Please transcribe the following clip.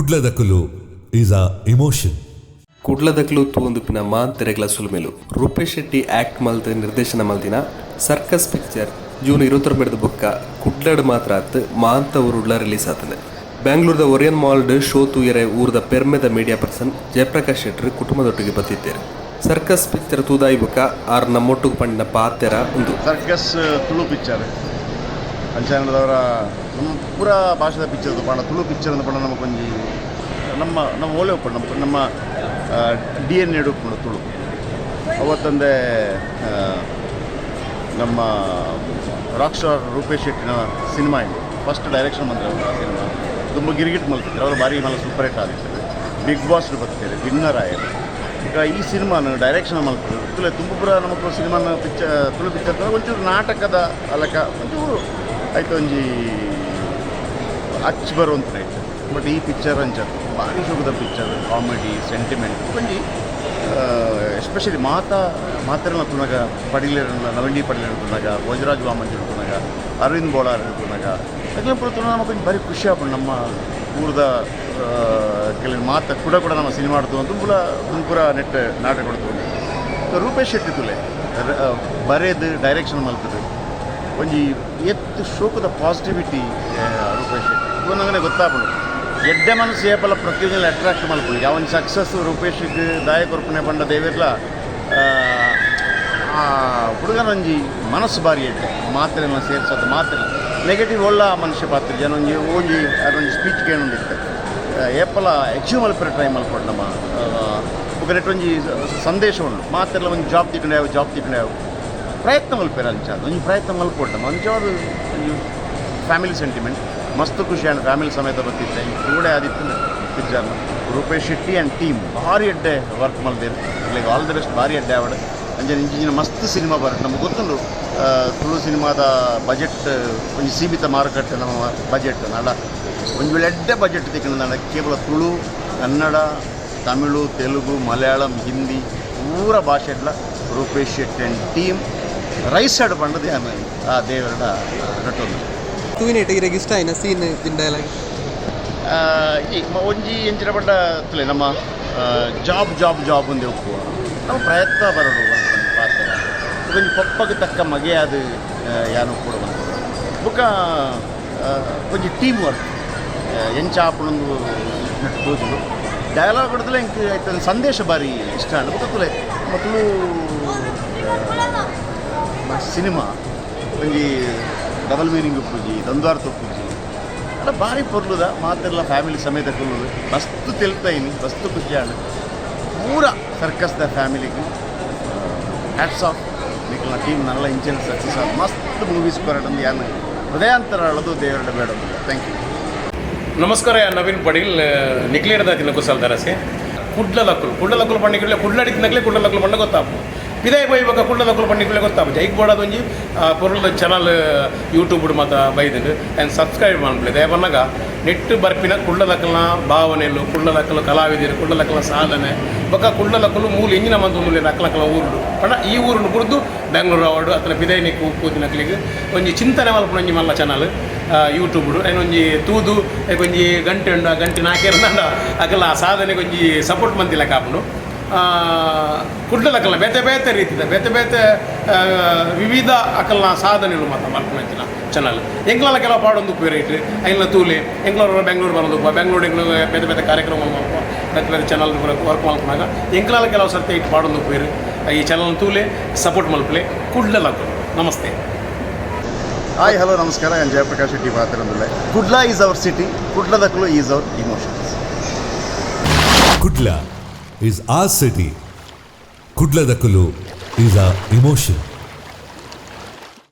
ಕುಡ್ಲದಕುಲು is a emotion. ಕುಡ್ಲದಕ್ಲು ತೂವೊಂದುಪ್ಪಿನ ಮಾಂತೆರೆಗ್ಲ ಸೊಲ್ಮೆಲು. Rupesh Shetty act ಮಲ್ತ್ ನಿರ್ದೇಶನ ಮಲ್ದಿನ ಸರ್ಕಸ್ ಪಿಕ್ಚರ್ ಜೂನ್ 29 ಬೊಕ್ಕ ಕುಡ್ಲಡ್ ಮಾತ್ರ ಅತ್ತ್ ಮಾಂತ ಊರುಡ್ಲ ರಿಲೀಸ್ ಆತುಂಡು. ಬೆಂಗಳೂರುದ ಒರಿಯನ್ ಮಾಲ್ಡ್ ಶೋ ತೂಯರೆ ಊರುದ ಪೆರ್ಮೆದ ಮೀಡಿಯಾ ಪರ್ಸನ್ ಜಯಪ್ರಕಾಶ್ ಶೆಟ್ರ್ ಕುಟುಂಬದೊಟ್ಟಿಗೆ ಬತ್ತಿತ್ತೆರ್. ಸರ್ಕಸ್ ಪಿಕ್ಚರ್ ತೂದಾಯಿ ಬೊಕ್ಕ ಆರ್ ನಮ್ಮೊಟ್ಟುಗು ಪಂಡಿನ ಪಾತೆರ ಉಂದು. ಸರ್ಕಸ್ ತುಳು ಪಿಕ್ಚರ್ ಅಂಚಾನದವರ ನಮ್ಮ ಪೂರಾ ಭಾಷೆದ ಪಿಕ್ಚರ್ ಪಂಡ ತುಳು ಪಿಕ್ಚರ್ ಅಂದ್ ಪಂಡ ನಮಕೊಂಜಿ ನಮ್ಮ ನಮ್ಮ ಓಲೆ ಉಪ್ಪುಂಡು ನಮ್ಮ ನಮ್ಮ ಡಿಎನ್ಎ ಉಪ್ಪುಂಡು ತುಳು. ಅವತ್ತಂದೆ ನಮ್ಮ ರಾಕ್ ಸ್ಟಾರ್ ರೂಪೇಶ್ ಶೆಟ್ಟಿನ ಸಿನಿಮಾ ಇದು. ಫಸ್ಟ್ ಡೈರೆಕ್ಷನ್ ಬಂದರೆ ಅವರು ಸಿನಿಮಾ ತುಂಬ ಗಿರಿಗಿಟ್ ಮಲ್ತಿದ್ರು. ಅವರು ಭಾರಿ ಮಲ್ಲ ಸೂಪರ್ ಹಿಟ್ ಆದಿತ್ತು. ಬಿಗ್ ಬಾಸ್ ಬರ್ತಾರೆ ವಿನ್ನರ್ ಆಯೆರ್. ಈಗ ಈ ಸಿನಿಮಾನ ಡೈರೆಕ್ಷನ್ ಮಲ್ಪುದು ತುಲೆ ತುಂಬ ಪೂರ ನಮಕ್ ಸಿನಿಮಾನ ಪಿಕ್ಚರ್ ತುಳು ಪಿಕ್ಚರ್ ಒಂಚೂರು ನಾಟಕದ ಅಲಕ ಒಂಚೂರು ಆಯ್ತು ಒಂಜಿ ಅಚ್ಚು ಬರುವಂತ ಆಯ್ತು. ಬಟ್ ಈ ಪಿಕ್ಚರ್ ಅಂಚ ಭಾರಿ ಶೋಕದ ಪಿಕ್ಚರ್, ಕಾಮಿಡಿ, ಸೆಂಟಿಮೆಂಟ್, ಒಂಜಿ ಎಸ್ಪೆಷಲಿ ಮಾತಾ ಮಾತೆರ್ನ ತೂನಗ, ಪಡಿಲೇರನ್ನ ನವೀನ್ ಪಡಿಲೇರ ತೂನಗ, ಭೋಜರಾಜ್ ವಾಮಂಜನ್ ತೂನಗ, ಅರವಿಂದ್ ಬೋಳಾರ್ ತೂನಗ, ಅಕ್ಲೆನ ಪೂರ ತೂನಗ ನಮಕ್ ಒಂಜಿ ಭಾರಿ ಖುಷಿ ಆಪುಂಡು. ನಮ್ಮ ಊರ್ದ ಕೆಲವು ಮಾತ ಕೂಡ ಕೂಡ ನಮ್ಮ ಸಿನಿಮಾ ತುಂಪುಲ ತುಂಪುರ ನೆಟ್ ನಾಟಕ ಕೊಡ್ತು. ರೂಪೇಶ್ ಶೆಟ್ಟಿ ತುಲೆ ಬರೇದು ಡೈರೆಕ್ಷನ್ ಮಲ್ತದು. ಒಂಜಿ ಎತ್ತು ಶೋಕದ ಪಾಸಿಟಿವಿಟಿ ರೂಪೇಶ್ ಶೆಟ್ಟಿ ನಂಗನೆ ಗೊತ್ತಾಪುಂಡು. ಎಡ್ಡೆ ಮನಸ್ಸು ಏಪಲ ಪ್ರತಿಯೊಂದು ಅಟ್ರಾಕ್ಟ್ ಮಲ್ಪುಂಡು. ಯಾವ ಒಂಜಿ ಸಕ್ಸಸ್ ರೂಪೇಶ್ಗೆ ದಾಯ ಕೊರ್ಪುನೆ ಪಂಡ ದೇವಿರ್ಲ ಆ ಹುಡುಗನ ಒಂಜಿ ಮನಸ್ಸು ಬಾರಿ ಎಡ್ಡೆ. ಮಾತ್ರೆಲ್ಲ ಸೇರ್ಸೋದು ಮಾತ್ರೆ ನೆಗೆಟಿವ್ ಒಳ್ಳ ಮನುಷ್ಯ ಪಾತ್ರ ಜನ ಒಂಜಿ ಒಂಜಿ ಒಂಜಿ ಸ್ಪೀಚ್ ಕೇಳೊಂದಿತ್ತೆ. ಏಪಲ ಅಚೀವ್ ಮಲ್ಪರೆ ಟ್ರೈ ಮಲ್ಪೊಡು ನಮ್ಮ. ಬೊಕ ನೆಟ್ ಒಂಜಿ ಸಂದೇಶ ಉಂಡು. ಮಾತೆರ್ಲ ಒಂಜಿ ಜಾಬ್ ತಿಕ್ಕಂಡೆ ಯಾವ ಜಾಬ್ ತಿಕ್ಕಂಡೆ ಯಾವ ಪ್ರಯತ್ನ ಮಲ್ಪೆರ್. ಅಂಚ ಒಂಜಿ ಪ್ರಯತ್ನ ಮಲ್ಪೊಡು ನಮ್ಮ. ಅಂಚಾದ್ ಒಂಜಿ ಫ್ಯಾಮಿಲಿ ಸೆಂಟಿಮೆಂಟ್ ಮಸ್ತ್ ಖುಷಿ ಆಂಡ್. ಫ್ಯಾಮಿಲಿ ಸಮೇತ ಬತ್ತಿತ್ತೆ ಕೂಡ ಆದಿತ್ತು ಪಿಕ್ಚರ್ನ. ರೂಪೇಶ್ ಶೆಟ್ಟಿ ಆ್ಯಂಡ್ ಟೀಮ್ ಭಾರಿ ಎಡ್ಡೆ ವರ್ಕ್ ಮಲ್ದೇರು. Like all the best. ಭಾರಿ ಎಡ್ಡೆ ಆವಡ್. ಅಂಚನೆ ಇಂಚಿನ ಮಸ್ತ್ ಸಿನಿಮಾ ಬರಟ್. ನಮ್ಗೆ ಗೊತ್ತುಂಡು, ತುಳು ಸಿನಿಮಾದ ಬಜೆಟ್ ಒಂಜಿ ಸೀಮಿತ ಮಾರುಕಟ್ಟೆ ನಮ್ಮ ಬಜೆಟ್ ನಡ. ಒಂಜಿ ವೇಳೆ ಎಡ್ಡೆ ಬಜೆಟ್ ತಿಕ್ಕಂಡ ಕೇವಲ ತುಳು, ಕನ್ನಡ, ತಮಿಳು, ತೆಲುಗು, ಮಲಯಾಳಂ, ಹಿಂದಿ ಪೂರ ಭಾಷೆಡ್ಲ Rupesh Shetty and team raised ಪಂಡದು ಯಾನ್ ಆ ದೇವರಡ ನಟೊಂದು. ತೂಯಿನೇಟ್ ಇರೆಗ್ ಇಷ್ಟ ಆಯಿನ ಸೀನ್ ಇತ್ತಿನ ಡೈಲಾಗ್? ಈ ಒಂಜಿ ಎಂಚಿನ ಪಂಡ ತುಲೆ ನಮ್ಮ ಜಾಬ್ ಜಾಬ್ ಜಾಬ್ ಒಂದೇ ಉಪ್ಪುವ, ನಮ್ಮ ಪ್ರಯತ್ನ ಬರೋಡು ಪಾತ್ರ, ಒಂಜಿ ಪಪ್ಪಗೆ ತಕ್ಕ ಮಗೆ ಅದು ಯಾನು ಕೂಡ ಬಂತು. ಬೊಕ್ಕ ಒಂಜಿ ಟೀಮ್ ವರ್ಕ್ ಎಂಚ ಆಪುಣೊಂದು ತೋಜುಂಡು. ಡೈಲಾಗ್ ಹೊಡೆದಲೇ ಎಂಕ್ ಐತ ಸಂದೇಶ ಬಾರಿ ಇಷ್ಟ ಆಂಡ್. ಬೊಕ್ಕ ತುಲೆ ನಮ್ಮ ತುಳು ಸಿನಿಮಾ ಒಂಜಿ ಡಬಲ್ ಮೀನಿಂಗ್ ಉಪ್ಪುಜಿ, ದ್ವಂದ್ವಾರ್ಥ ಉಪ್ಪುಜಿ ಅಲ್ಲ. ಭಾರಿ ಪೊರ್ಲುದ. ಮಾತೆರ್ಲ ಫ್ಯಾಮಿಲಿ ಸಮೇತ ಕುಲ್ಲುದು ಮಸ್ತ್ ತೆಲ್ತೈನಿ, ಮಸ್ತ್ ಖುಷಿ ಆಂಡ್. ಪೂರ ಸರ್ಕಸ್ದ ಫ್ಯಾಮಿಲಿಗೆ ಹ್ಯಾಟ್ಸ್ ಆಫ್. ನಿಕ್ಲ ಟೀಮ್ ನಲ್ಲ ಇಂಚಿನ ಸಕ್ಸಸ್ ಆದ್ ಮಸ್ತ್ ಮೂವೀಸ್ ಕೊರಡಂದು ಯಾನ್ ಹೃದಯಾಂತರ ಅಳದು ದೇವರಡ ಬೇಡ. Thank you. ನಮಸ್ಕಾರ, ನವೀನ್ ಪಡೀಲ್ ನಿಕ್ಲೇರ್ದಾತಿನ ಕುಸಲ್ ದರಸೆ. ಕುಡ್ಲದಕ್ಕಲು ಕುಡ್ಲದಕ್ಕಲು ಪಂಡಿಕುಲೆ ಕುಡ್ಲಡಿತ್ತಿನಕ್ಲೆ ಕುಡ್ಲದಕ್ಕಲು ಪಂಡ ಗೊತ್ತಾಪು. ಪಿದಾಯಿ ಪೋಯಿ ಬೊಕ್ಕ ಕುಡ್ಲದಕ್ಕಲು ಪಂಡಿಕುಲೆ ಗೊತ್ತಾಪು. ಜೈಕ್ ಬೋಡಾದ ಒಂಜಿ ಪೊರ್ಲುದ ಚಾನಲ್ ಯೂಟ್ಯೂಬ್ ಮಾತ ಬೈದುಂಡು. And subscribe ಮನ್ಪುಲೆ. ದಯ ಪನ್ನಗ ನೆಟ್ ಬರ್ಪಿನ ಕುಡ್ಲದಕ್ಕಲ್ನ ಭಾವನೆಲು, ಕುಡ್ಲದಕ್ಕಲು ಕಲಾವಿದರು, ಕುಡ್ಲದಕ್ಕಲ್ನ ಸಾಧನೆ, ಬೊಕ್ಕ ಕುಡ್ಲದಕ್ಕಲು ಮೂಲು ಎಂಜಿನ ಮಂತೊಂದುಲ್ಲೆರ್ ಅಕ್ಲಕ್ಕಲ ಊರುಡು ಪಂಡ ಈ ಊರುನು ಬುಡ್ದು ಬೆಂಗ್ಳೂರು ಅವಡು ಅತ್ತನ ಪಿದೈನಿಕ್ ಪೋತಿನಕ್ಲೆಗ್ ಒಂಜಿ ಚಿಂತನೆ ಮಲ್ಪುನ ಒಂಜಿ ಮಲ್ಲ ಚಾನಲ್ ಯೂಟ್ಯೂಬ್. ಐನೊಂಜಿ ತೂದು ಒಂಜಿ ಗಂಟೆ ಉಂಡು. ಆ ಗಂಟೆ ನಾಲ್ಕೇರ್ನಾಂಡ ಅಕಲ ಆ ಸಾಧನೆಗೆ ಒಂಜಿ ಸಪೋರ್ಟ್ ಮಂತಿಲೆಕ್ಕ ಆಪುಂಡು. ಕುಡ್ಲದಕಲ್ನ ಬೇತೆ ಬೇತೆ ರೀತಿದ ಬೇತೆ ಬೇತೆ ವಿವಿಧ ಅಕಲ್ನ ಸಾಧನೆಗಳು ಮಾತ ಮಲ್ಪುನಂಚಿನ ಚಾನಲ್. ಎಂಕ್ಲಲ ಕೆಲವು ಪಾಡೊಂದು ರೇಟ್ ಐನ್ಲ ತೂಲೆ. ಎಂಕ್ಲ ಬೆಂಗಳೂರು ಬರೋದು, ಬೆಂಗಳೂರು ಎಂಕ್ಲು ಬೇತೆ ಬೇತೆ ಕಾರ್ಯಕ್ರಮ ಮಲ್ಪುವ, ಬೇತೆ ಬೇತೆ ಚಾನಲ್ ವರ್ಕ್ ಮಲ್ಪುನಾಗ ಎಂಕ್ಲಲ ಕೆಲವು ಸರ್ತಿ ಇಟ್ಟು ಪಾಡೊಂದು ಉಪ್ಪುವೆರ್. ಈ ಚಾನಲ್ ತೂಲೆ, ಸಪೋರ್ಟ್ ಮಲ್ಪಲೆ ಕುಡ್ಲದಕುಲು. ನಮಸ್ತೆ. ಹಾಯ್, ಹಲೋ, ನಮಸ್ಕಾರ. ನಾನು Jayaprakash Shetty ಪಾತ್ರಂದುಲ್ಲೆ. Kudla is our city. ಕುಡ್ಲದಕ್ಕಲು is our emotions. Kudla is our city. ಕುಡ್ಲದಕುಲು is a emotion.